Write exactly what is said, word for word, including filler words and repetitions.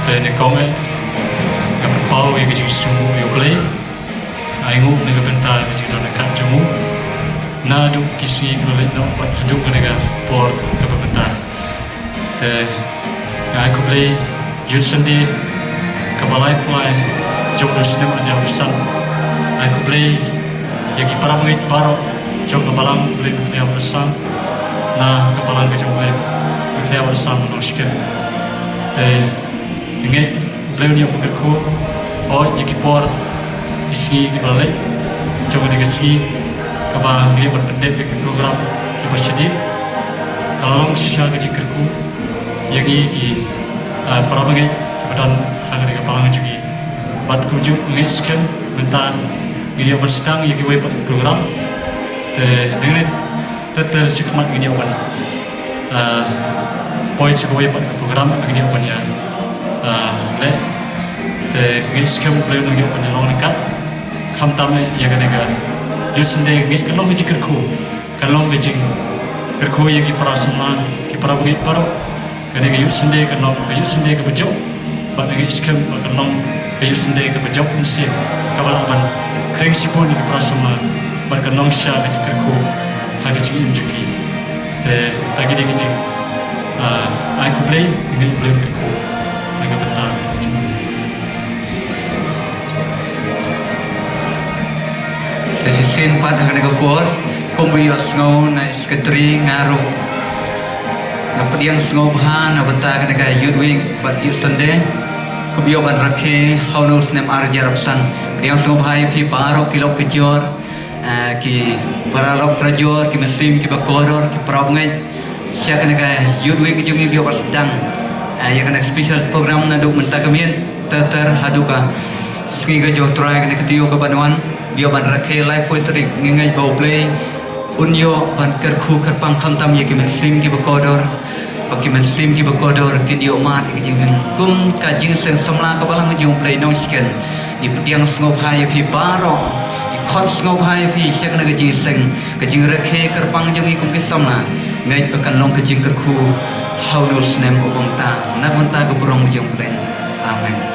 Te nyngkong eh nga pynpaw ïa ka jingsngewbha ïa U Blei. Ai nguh na ka bynta ka jingdon ryngkat jong u naduh ki sngi kiba la leit noh bad haduh kane ka por kaba mynta. Te nga ai khublei Youth Sunday kaba laiphew lai jong u snem ar hajar arphew san. Ai khublei ïa ki para bangeit baroh jong ka balang U Blei Mynsiem Bakhuid na ka balang ka jong U Blei Mynsiem Bakhuid Nongshken. Te nga ngeit U Blei un ïoh ban kyrkhu ïa ki por, ki sngi kiba la leit jong kane ka sngi kaba ngi ïoh ban pyndep ïa ki program kiba shadien. Ka la long shisha ka jingkyrkhu ïa ngi ki, ah, para bangeit kiba don ha kane ka balang jong ngi. Bad kumjuh nga ngeit skhem mynta ngin ïoh ban sdang ïa kiwei pat ki program. Te ngi ngeit ter ter shi khmat ngin ïoh ban, ah, poi sha kawei pat ka program ngin ïoh ban ïa, ah, leh. Te ngin skhem U Blei un ïoh ban ïa long ryngkat. Khamtam eh ïa kane ka Youth Sunday ngin, kan long ka jingkyrkhu, kan long ka jingkyrkhu ïa ki para samla, ki para bangeit baroh. Kane ka Youth Sunday kan long ka Youth Sunday kaba jop. Bad nga ngeit skhem ba kan long ka Youth Sunday kaba jop mynsiem, kaba lah ban khring shibun ïa ki para samla bad kan long shisha ka jingkyrkhu ha ka jingim jong ki. Te ha kine ki jing, ah, ai khublei, nga ngeit U Blei un kyrkhu na ka bynta jong ngi. Te shisien pat ha kane ka por, kumba ïohsngew na i Secretary, nga ruh nga pdiang sngewbha na bynta kane ka Youth Week bad Youth Sunday, kumba ïoh ban rakhe ha une u snem ar hajar arphew san. Pdiang sngewbha ïa phi baroh ki lok ki jor, ah, ki para lok para jor, ki mynsiem kiba kordor, ki para bangeit. Sha kane ka Youth Week ka jong ngi ba ïoh ban sdang, ah, ïa kane ka special program naduh mynta ka miet ter ter haduh ka sngi ka jong U Trai kane ka taïew kaban wan, ba ïoh ban rakhe laiphew tarik. Nga ngeit ba U Blei un ïoh ban kyrkhu kyrpang khamtam ïa ki mynsiem kiba kordor, ba ki mynsiem kiba kordor kin ïoh mad ïa ka jingim kum ka Jingïaseng Samla ka Balang jong U Blei Nongshken. Ngi pdiang sngewbha ïa phi baroh, ngi khot sngewbha ïa phi sha kane ka jingïaseng, ka jingrakhe kyrpang jong ngi kum ki samla. Ngeit ba kan long ka jingkyrkhu ha une u snem uba mynta na ka bynta ka burom jong U Blei. Amen.